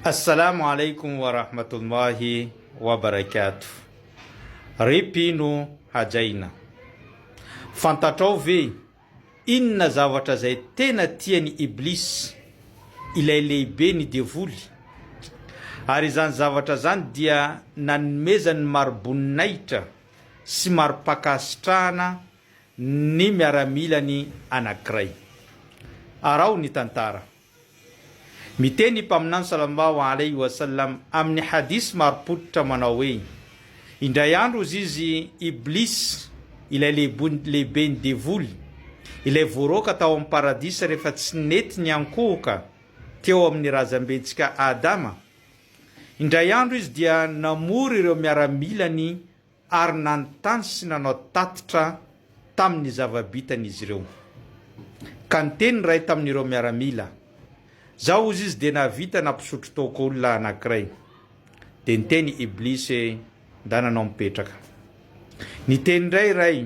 Assalamu alaikum wa rahmatullahi wa barakatuh. Ry mpino hajaina. Fantatrao ve inona zavatra izay tena tian'i Iblis, ilay lehibe ny devoly? Ary izany zavatra izany dia nanomezany mari-boninahitra sy mari-pankasitrahana ny miaramilany anankiray. Araho ny tantara. Miteny i Mpaminany Salallahu alaihi wa sallam amin'ny hadith marim-pototra manao hoe, Indray andro hozy izy Iblis, ilay lehiben'ny devoly, ilay voaroaka tao amin'ny paradisa rehefa tsy nety niankohoka teo amin'ny razambentsika Adama, indray andro izy dia namory ireo miaramilany ary nanontany sy nanao tatitra tamin'ny zava-bitan'izy ireo. Ka niteny ny iray tamin'ireo miaramila, Zaho hozy izy dia nahavita nampisotro toaka olona anankiray. Dia niteny i Iblis hoe, Ndana anao mipetraka. Niteny indray iray,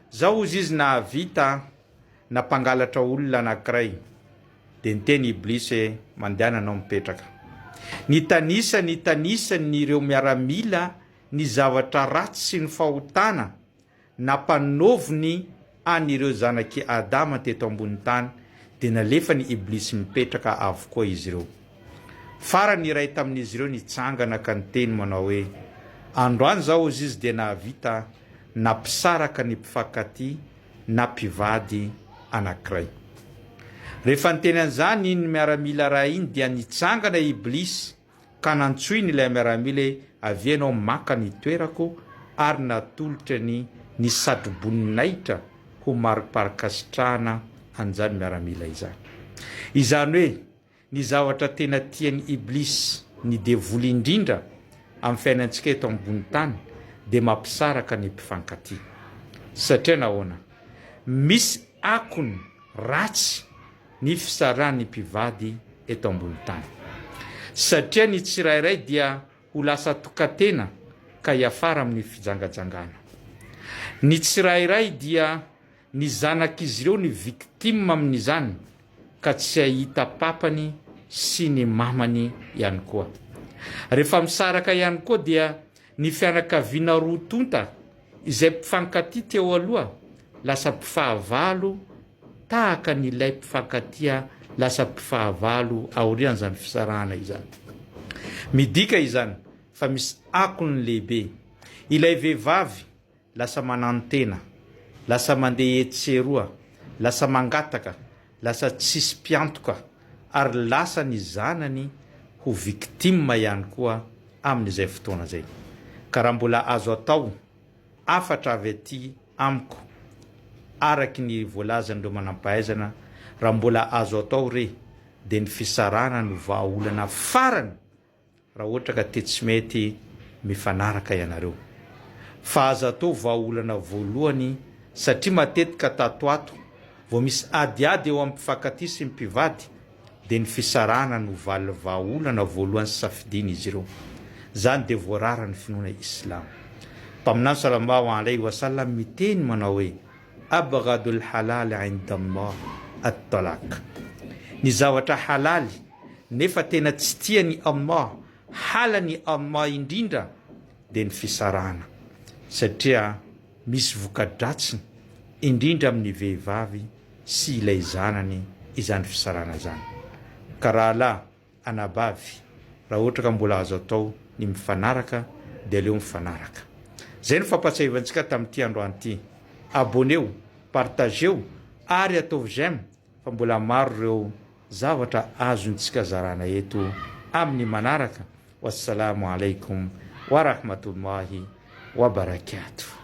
Zaho hozy izy nahavita nampangalatra olona anankiray. Dia niteny i Iblis hoe, Mandehana anao mipetraka. Nitanisa nitanisa ny ireo miaramila ny zavatra ratsy sy ny fahotana nampanaoviny an'ireo zanak'i Adama teto ambony tany, dia nalefan'i Iblisy mipetraka avokoa izy ireo. Farany iray tamin'izy ireo nitsangana ka niteny manao hoe, Androany izao hozy izy dia nahavita nampisaraka ny mpifankatia na mpivady anankiray. Rehefa niteny an'izany iny miaramila iray iny dia nitsangana i Iblisy Ka nantsoiny ilay miaramila hoe, Avia ianao maka ny toerako, ary natolotrany ny satroboninahitra ho mari-parkasitrahana an'izany miaramila izany. Izany hoe, ny zavatra tena tian'i Iblis, ny devoly indrindra amin'ny fiainantsika eto ambony tany, dia mampisaraka ny mpifankatia. Satria nahoana? Misy akony ratsy ny fisarahan'ny mpivady eto ambony tany. Satria ny tsirairay dia ho lasa tokantena ka hiafara amin'ny fijangajangana. Ny tsirairay dia ny zanak'izy ireo ny victime amin'izany ka tsy hahita papany sy ny mamany ihany koa. Rehefa misaraka ihany koa dia Ny fianakaviana roa tonta izay mpifankatia teo aloha lasa mpifahavalo tahaka ny ilay mpifankatia lasa mpifahavalo aorian'izany fisarahana izany. Midika izany fa misy akony lehibe. Ilay vehivavy lasa manantena, lasa mandeha etsy sy eroa, lasa mangataka, lasa tsisy mpiantoka ary lasa ny zanany ho victime ihany koa amin'izay fotoana izay. Ka raha mbola azo atao, hafatra avy aty amiko araky ny voalazan'ireo manampahaizana, raha mbola azo atao re dia ny fisarahana no vahaolana farany raha ohatra ka te tsy mety mifanaraka ianareo. Fa aza atao vahaolana voalohany satria matetika tato ato vao misy adiady eo amin'ny mpifankatia sy ny mpivady dia ny fisarahana no valy vahaolana voalohany safidian'izy ireo. Izany dia voararan'ny finoana Islamo. Mpaminany Salallahu alaihi wa sallam miteny manao hoe, Abghadul halal indallah at-talaq. Ny zavatra halaly nefa tena tsy tian'i Allah, halan'i Allah indrindra dia ny fisarahana satria misy voka-dratsiny indrindra amin'ny vehivavy sy ilay zanany izany fisarahana izany. Ka rahalahy, anabavy, raha ohatra ka mbola azo atao ny mifanaraka dia aleo mifanaraka. Izay no fampatsiahivantsika tamin'ity androany ity. Abonneo, partageo ary ataovy j'aime fa mbola maro ireo zavatra azontsika zarana eto amin'ny manaraka. Wassalamo alaikum wa rahmatullahi wa barakatuh.